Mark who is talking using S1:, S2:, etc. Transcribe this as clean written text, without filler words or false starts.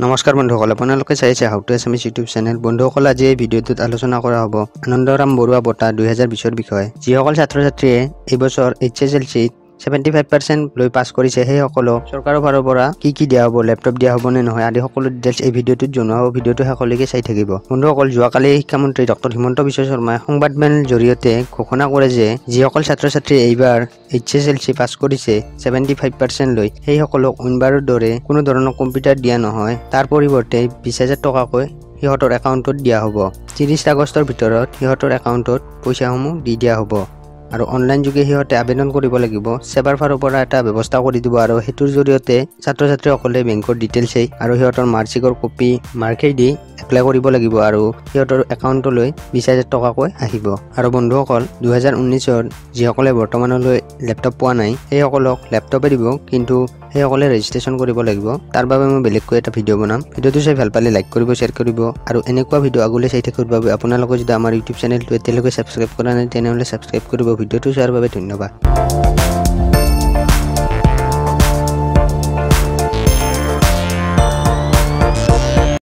S1: নমস্কাৰ বন্ধুসকল, আপোনালোকে চাইছে how to Assamese YouTube channel. বন্ধুসকল, আজি এই ভিডিঅ'টোত আলোচনা কৰা হ'ব আনন্দৰাম বৰুৱা বঁটা 2020ৰ বিষয়ে। যিসকল ছাত্ৰ ছাত্ৰীয়ে এইবছৰ এইচ এছ এল চিত 75% লৈ পাছ কৰিছে, সেইসকলক চৰকাৰৰ ফালৰ পৰা কি কি দিয়া হ'ব, লেপটপ দিয়া হ'ব নে নহয় আদি সকলো ডিটেইলছ এই ভিডিঅ'টোত জনোৱা হ'ব। ভিডিঅ'টো শেষলৈকে চাই থাকিব। বন্ধুসকল, যোৱাকালি শিক্ষামন্ত্ৰী ডক্টৰ হিমন্ত বিশ্ব শৰ্মাই সংবাদমেল জৰিয়তে ঘোষণা কৰে যে যিসকল ছাত্ৰ ছাত্ৰীয়ে এইবাৰ এইচ এছ এল চি পাছ কৰিছে 75% লৈ, সেইসকলক অইনবাৰৰ দৰে কোনো ধৰণৰ কম্পিউটাৰ দিয়া নহয়। তাৰ পৰিৱৰ্তে 20,000 টকাকৈ সিহঁতৰ একাউণ্টত দিয়া হ'ব। 30 আগষ্টৰ ভিতৰত সিহঁতৰ একাউণ্টত পইচাসমূহ দি দিয়া হ'ব আৰু অনলাইন যোগে সিহঁতে আবেদন কৰিব লাগিব। ছেবাৰ ফালৰ পৰা এটা ব্যৱস্থা কৰি দিব আৰু সেইটোৰ জৰিয়তে ছাত্ৰ ছাত্ৰীসকলে বেংকৰ ডিটেইলছেই আৰু সিহঁতৰ মাৰ্কশ্বিটৰ কপি মাৰ্কেই দি এপ্লাই কৰিব লাগিব আৰু সিহঁতৰ একাউণ্টলৈ 20,000 টকাকৈ আহিব। আৰু বন্ধুসকল, 2019ত যিসকলে বৰ্তমানলৈ লেপটপ পোৱা নাই, সেইসকলক লেপটপে দিব, কিন্তু সেইসকলে ৰেজিষ্ট্ৰেশ্যন কৰিব লাগিব। তাৰ বাবে মই বেলেগকৈ এটা ভিডিঅ' বনাম। ভিডিঅ'টো চাই ভাল পালে লাইক কৰিব, শ্বেয়াৰ কৰিব আৰু এনেকুৱা ভিডিঅ' আগলৈ চাই থাকিবৰ বাবে আপোনালোকে যদি আমাৰ ইউটিউব চেনেলটো এতিয়ালৈকে ছাবস্ক্ৰাইব কৰা নাই, তেনেহ'লে ছাবস্ক্ৰাইব কৰিব। ভিডিঅ'টো চোৱাৰ বাবে ধন্যবাদ।